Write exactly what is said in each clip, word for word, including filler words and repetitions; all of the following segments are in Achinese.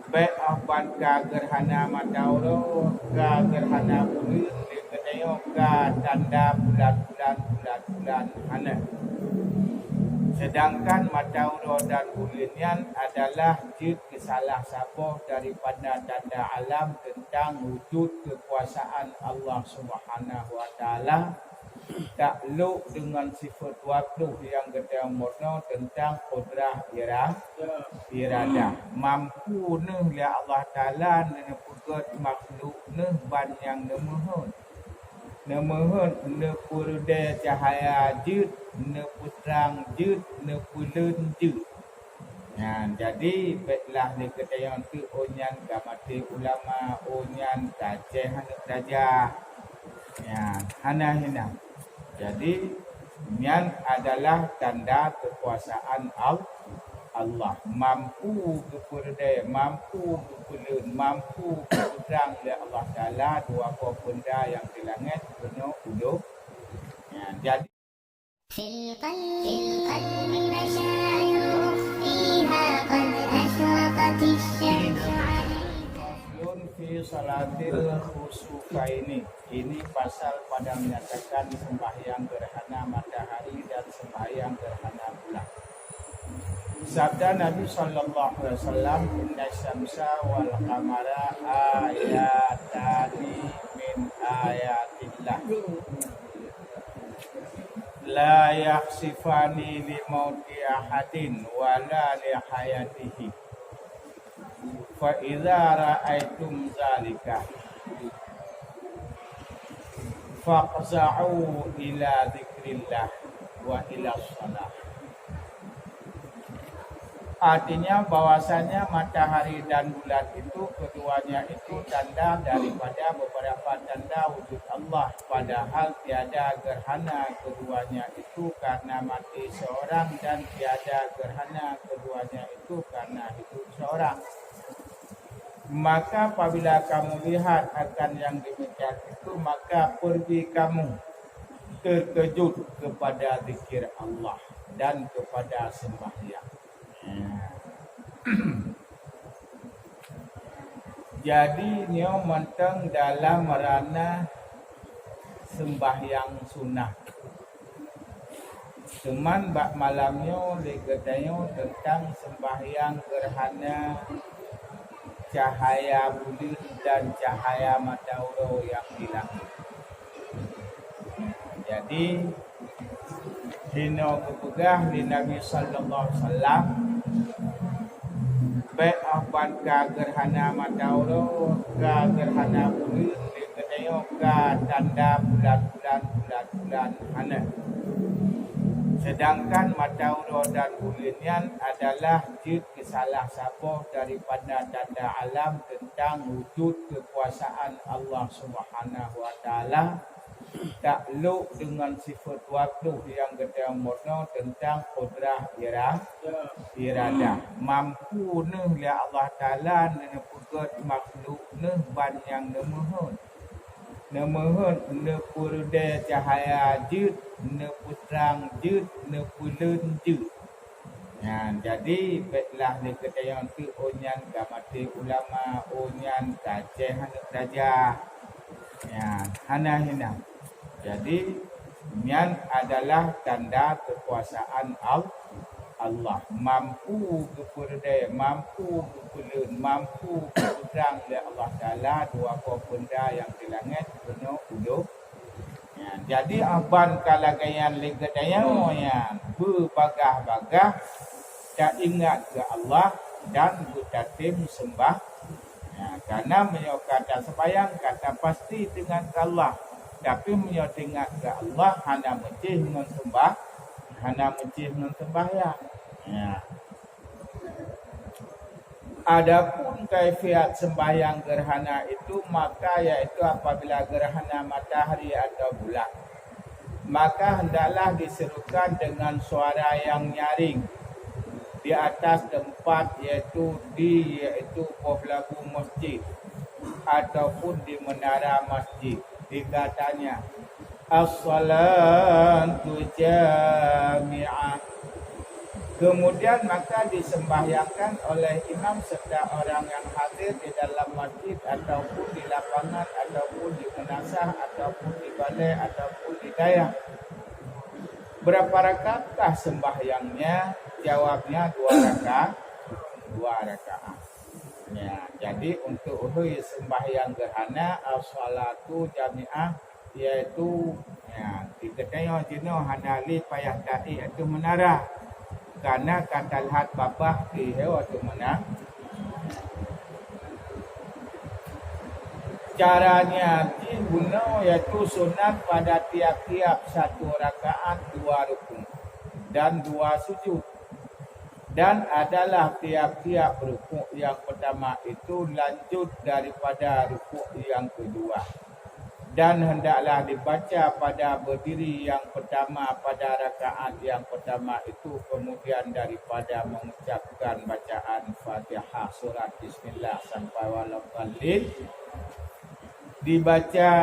Bék óh ban ka geurhana mata uroe, ka geurhana buleuen, lé geutanyoe ka tanda bulan-bulan, bulan-bulan hana. Sedangkan mata uroe dan buleuen nyan adalah jeuet keu salah saboh daripada tanda alam teuntang wujud keukuasaan Allah Subhanahu wa Taala, taklok deungon sifeut dua ploh nyang geutanyoe meurunoe teuntang kudrah ira-, iradah. Mampu neuh lé Allah Taala neupeugét makhluk neuh ban nyang neumeuheuet. Neumeuheuet, neupeureudée cahya jeuet, neupeutrang jeuet, neupeuleuen jeuet. Nyan, jadi, bék lah lé geutanyoe teuk, "Oh, nyan ka maté ulama, oh, nyan ka ceh aneuk raja." Nyan, hana, hana. Jadi, nyan adalah tanda keukuasaan Al-, Allah. Mampu geupeureudée, mampu geupeuleuen, mampu geupeutrang lé Allah Taala dua boh peunda nyang di langét, bunoe, u doh-, nyan, jadi, في القلب، في القلب مشاعر أخفيها قد أشرقت الشمس عليها. Faslun fi salatil khusufaini. Ini pasal pada menyatakan sembahyang gerhana matahari dan sembahyang gerhana bulan. Sabda Nabi sallallahu alaihi wasallam, "Inna syamsa wal qamara ayatani min ayatillah." La yakhsifani li mauti ahadin wa la li hayatihi. Fa idza ra'aitum zalika, faqza'u ila dzikrillah wa ila shalah. Artinya bahwasanya matahari dan bulan itu keduanya itu tanda daripada beberapa tanda wujud Allah, padahal tiada gerhana keduanya itu karena mati seorang dan tiada gerhana keduanya itu karena hidup seorang. Maka apabila kamu lihat akan yang demikian itu, maka pergi kamu terkejut kepada zikir Allah dan kepada sembahyang. Jadi, nyoe mantong dalam ranah sembahyang sunat. Cuman bak malam nyoe lé geutanyoe teuntang sembahyang gerhana cahaya buleuen dan cahaya mata uroe nyang di langét. Jadi, hino geupeugah lé Nabi sallallahu alaihi wasallam, bék óh ban ka gerhana mata uroe, ka gerhana buleuen, lé geutanyoe ka tanda bulan-bulan, bulan-bulan hana. Sedangkan mata uroe dan buleuen nyan adalah jeuet keu salah saboh daripada tanda alam teuntang wujud keukuasaan Allah Subhanahu wa Taala, taklok deungon sifeut dua ploh nyang geutanyoe meurunoe teuntang kudrah ira-, iradah. Mampu neuh lé Allah Taala neupeugét makhluk neuh ban nyang neumeuheuet. Neumeuheuet, neupeureudée cahya jeuet, neupeutrang jeuet, neupeuleuen jeuet. Nyan, jadi, bék lah lé geutanyoe teuk, "Oh, nyan ka maté ulama, oh, nyan ka ceh aneuk raja." Nyan, hana, hana. Jadi, nyan adalah tanda keukuasaan Al-, Allah. Mampu geupeureudée, mampu geupeuleuen, mampu geupeutrang lé Allah Taala dua boh peunda nyang di langét, bunoe, u doh-, Nyan, jadi, aban ka lagée nyan lé geutanyoe nyan, beubagaih-bagaih taingat keu Allah dan beutatem seumbah. Nyan, karna meunyoe ka taseumbahyang, ka tapasti teuingat keu Allah. Tapi meunyoe teuingat keu Allah, hana meucéh ngon seumbah, hana meucéh ngon seumbahyang. Nyan. Adapun kaifiat sembahyang gerhana itu, maka yaitu apabila gerhana matahari atau bulan, maka hendaklah diserukan dengan suara yang nyaring di atas tempat, yaitu di, yaitu boh labu masjid ataupun di menara masjid. Dikatanya, "As-salatu jami'ah." Kemudian maka disembahyangkan oleh imam serta orang yang hadir di dalam masjid ataupun di lapangan ataupun di meunasah ataupun di balai ataupun di dayah. Berapa rakaatkah sembahyangnya? Jawabnya dua rakaat, dua rakaat. Ya, jadi untuk hui sembahyang gerhana, as-salatu jami'ah, yaitu, ya, di geutanyoe jinoe hana lé payah taék ateueh meunara. Karena ka talhat babah teuh ateueh meunara. Caranya jih bunoe yaitu sunat pada tiap-tiap satu rakaat dua rukuk dan dua sujud. Dan adalah tiap-tiap rukuk yang pertama itu lanjut daripada rukuk yang kedua. Dan hendaklah dibaca pada berdiri yang pertama pada rakaat yang pertama itu, kemudian daripada mengucapkan bacaan Fatihah surat Bismillah sampai waladdallin, dibaca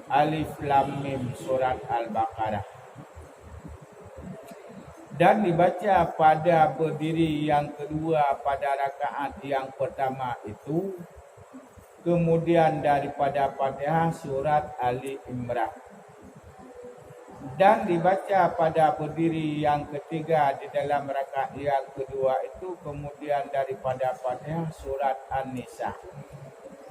Alif Lam Mim surat Al-Baqarah. Dan dibaca pada berdiri yang kedua pada rakaat yang pertama itu, kemudian daripada Fatihah surat Ali Imran. Dan dibaca pada berdiri yang ketiga di dalam rakaat yang kedua itu, kemudian daripada Fatihah surat An-Nisa.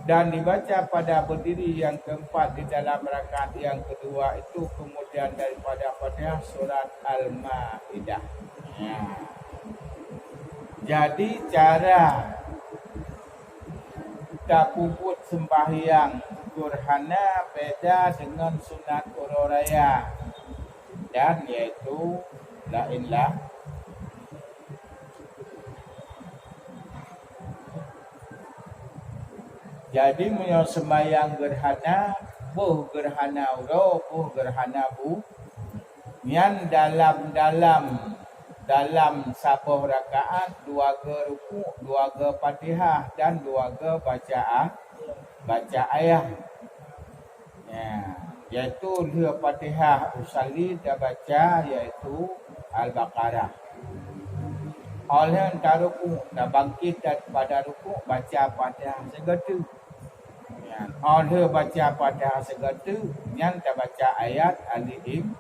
Dan dibaca pada berdiri yang keempat di dalam rakaat yang kedua itu, kemudian daripada Fatihah surat Al-Maidah. Ya. Jadi cara tapeubuet sembahyang gerhana beda dengan sunat uroe raya, dan yaitu lainlah. Jadi meunyoe sembahyang gerhana, boh gerhana uroe, boh gerhana bu-, nyan dalam-dalam, dalam saboh rakaat dua geu rukuk, dua geu Fatihah dan dua geu baca a-, baca ayat. Ya, yaitu lheueh Fatihah usalli tabaca yaitu Al-Baqarah. Óh lheueh tarukuk, tabangkét daripada rukuk baca Fatihah sigoe teuk. Ya, óh lheueh baca Fatihah sigoe teuk, nyan tabaca ayat Alif Im-,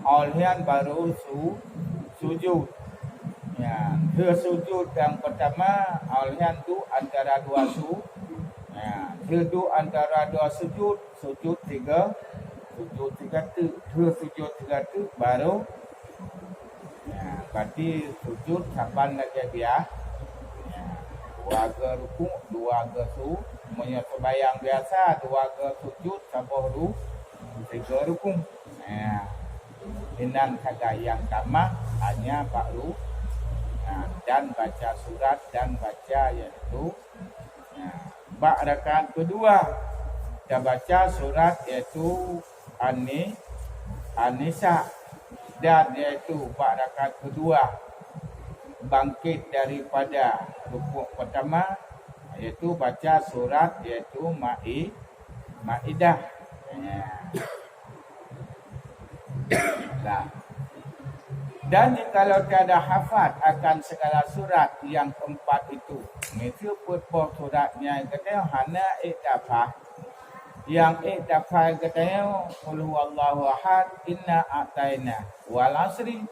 óh lheueh nyan baru su-, sujud. Ya, lheueh sujud nyang pertama, óh lheueh nyan duek antara dua su-, ya, lheueh duek antara dua sujud, sujud tiga, sujud tiga teuk. Lheueh sujud tiga teuk baru, ya, berarti sujud saban lagèe biasa. Ya, dua geu rukuk, dua geu su-, meunyoe sembahyang biasa, dua geu sujud, saboh ru-, tiga rukuk. Ya. Inan sagai nyang tamah hanya bak ru-, ya, dan baca surat dan baca yaitu Nah, bak rakaat kedua, tabaca surat yaitu An-Ni-, An-Nisa, dan yaitu bak rakaat kedua bangkit daripada rukuk pertama, yaitu baca surat yaitu Mai-, Maidah. Ya. Nah, dan jikalau tiada hafat akan segala surat yang empat itu, miseue peuet boh surat nyang geutanyoe hana ék tahafal, nyang ék tahafal geutanyoe Qul huwallahu ahad, Inna a'taina, wal asri.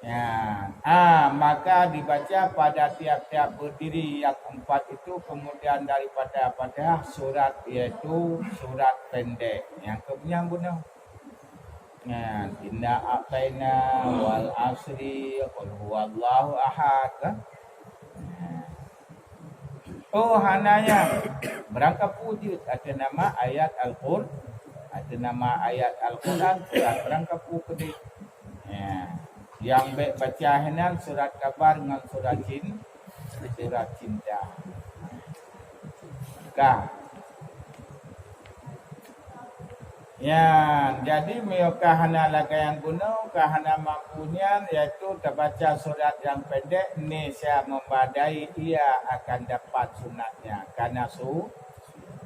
Ya, ah, maka dibaca pada tiap-tiap berdiri yang empat itu, kemudian daripada Fatihah surat, yaitu surat pendek. Nyang keubah bunoe. Nah, Inna a'taina, wal asri, Qul huwallahu ahad, kan? Nah. Oh, hana nyan. Beurangkapeue jeuet ateueh nama ayat Al-Qur-, ateueh nama ayat Al-Quran, surat beurangkapeue keudeh. Ya. Nyang bèk baca hinan surat kabar ngon surat cin-, surat cinta. Ka. Nyan, jadi meunyoe ka hana lagèe nyang bunoe, ka hana mampu nyan, yaitu tabaca surat nyang pendek, niscaya memadai ia akan dapat sunatnya, kana su-,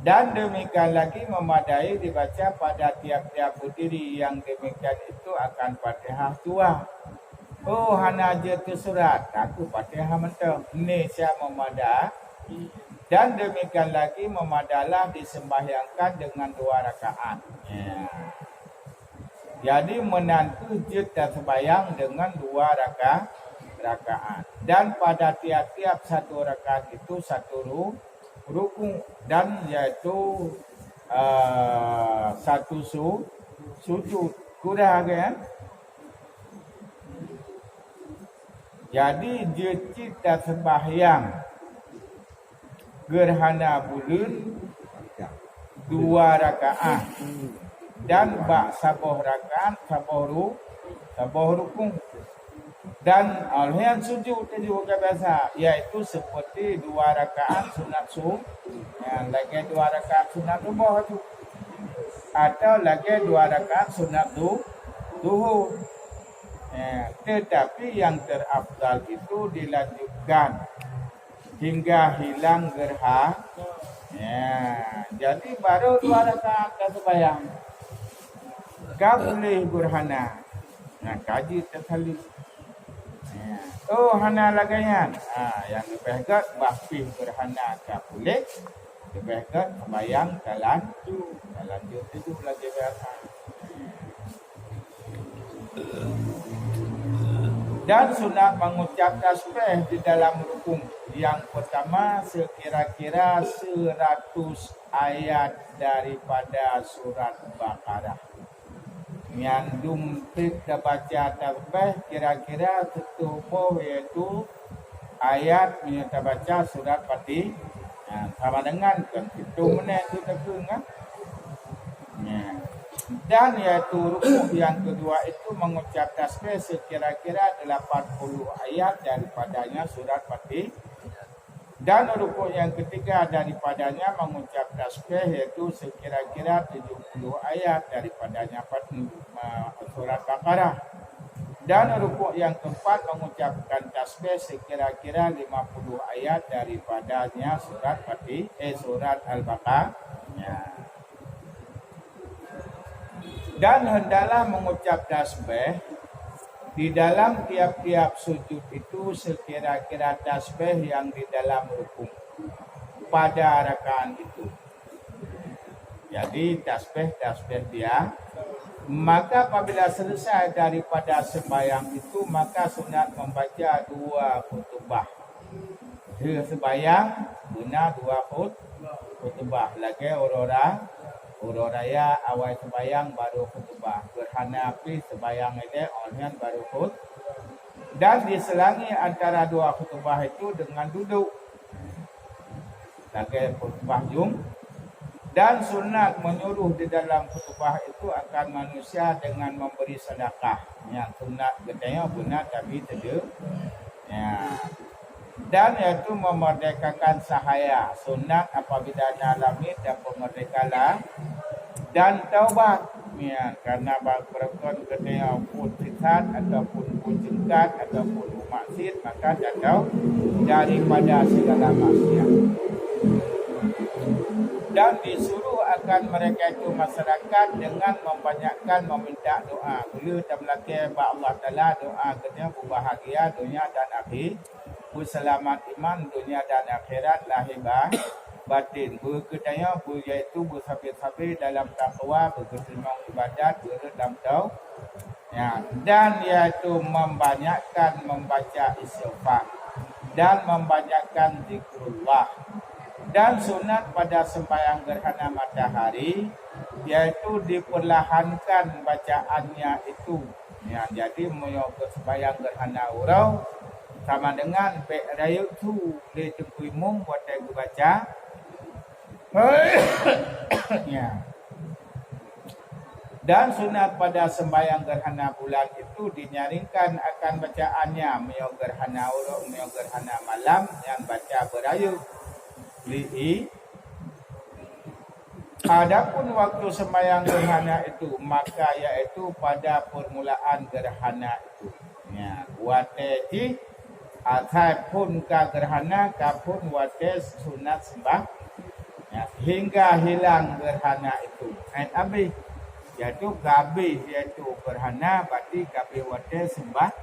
dan demikian lagi memadai dibaca pada tiap-tiap berdiri yang demikian itu akan Fatihah dua. Oh, hana jeuet keu surat, takue Fatihah mantong. Ni siat meumada. Dan demikian lagi memadalah disembahyangkan dengan dua rakaat. Ya. Jadi, meunan kheueh jeuet taseumbahyang dengan dua raka-, rakaat. Dan pada tiap-tiap satu rakaat itu satu ru-, rukuk dan yaitu, eh, satu su-, sujud. Kurang kan? Jadi, jeuet cit taseumbahyang geurhana buleuen dua rakaat dan bak saboh rakaat saboh ru-, saboh rukuk. Dan lheueh nyan sujud teujok ka biasa, yaitu seperti dua rakaat sunat su-, ya, lagèe dua rakaat sunat suboh tu. Atau lagèe dua rakaat sunat du-, duhur. Ya, tetapi yang terafdal itu dilanjutkan hingga hilang geurha-, ya, jadi baru dua rakaat ka seumbahyang. Ka puléh geurhana. Nah, ka jeuet tasaleuem. Ya. Oh, hana lagèe nyan. Ha, nyang leubeh gèt bah pih geurhana ka puléh. Leubeh gèt seumbahyang talanjut, talanjut teujok lagèe biasa. Dan sunat mengucap tasbih di dalam rukuk yang pertama sekira-kira seratus ayat daripada surat Baqarah. Nyan dum trép tabaca tasbih kira-kira seutoh boh, yaitu ayat meunyoe tabaca surat Fatihah. Nah, sama dengan kan seutoh meunan tu takheun kan. Nah, dan yaitu rukuk yang kedua itu mengucap tasbih sekira-kira delapan puluh ayat daripadanya surat Fatihah. Dan rukuk yang ketiga daripadanya mengucap tasbih, yaitu sekira-kira tujuh puluh ayat daripadanya pat-, ma-, surat Baqarah. Dan rukuk yang keempat mengucapkan tasbih sekira-kira lima puluh ayat daripadanya surat Fatih-, eh, surat Al-Baqarah. Ya. Dan hendaklah mengucap tasbih di dalam tiap-tiap sujud itu sekira-kira tasbih yang di dalam rukuk pada rakaat itu. Jadi, tasbih-tasbih dia. Maka, apabila selesai daripada sembahyang itu, maka sunat membaca dua khutbah. Lheueh sembahyang, beuna dua khut-, khutbah. Lagèe uroe ra-, uroe raya, awai sembahyang baru khutbah. Geurhana pih sembahyang ilèe, 'oh nyan baru khut-, dan diselangi antara dua khutbah itu dengan duduk. Lagèe khutbah Jum-, dan sunat menyuruh di dalam khutbah itu akan manusia dengan memberi sedekah. Nyan sunat geutanyoe beuna tabi teudeu-, ya. Dan yaitu memerdekakan sahaya, sunat apabila na lamiet dan peumerdeka la-, dan taubat. Ya, karena bak beureugon geutanyoe phon sisat ataupun phon jeungkat ataupun maksiat, maka tatau daripada segala maksiat. Dan disuruh akan mereka itu masyarakat dengan membanyakkan meminta doa. Beu le tameulakèe bak Allah Taala doa geutanyoe beubahagia donya dan akhé-, beuseulamat iman donya dan akhirat, lahé ba-, batin. Beu geutanyoe, beu yaitu beusabe-sabe dalam takwa, beugeuteurimong ibadat, beureuet lam tau-, ya, dan yaitu membanyakkan membaca istighfar dan membanyakkan zikrullah. Dan sunat pada sembahyang gerhana matahari, yaitu diperlahankan bacaannya itu. Ya, jadi meunyoe keu sembahyang gerhana uroe, sama dengan bèk rayeuk su lé Teungku Imum watèe geubaca. Ya. Dan sunat pada sembahyang gerhana bulan itu dinyaringkan akan bacaannya, meunyoe gerhana uroe, meunyoe gerhana malam, nyan baca beurayeuk. Li-, i-, adapun waktu sembahyang gerhana itu, maka yaitu pada permulaan gerhana itu. Ya, watèe jih asai phon ka gerhana, ka phon watèe sunat sembah-, ya, hingga hilang gerhana itu. Nyan abéh, yaitu ka abéh, yaitu gerhana, berarti ka abéh watèe sembah-,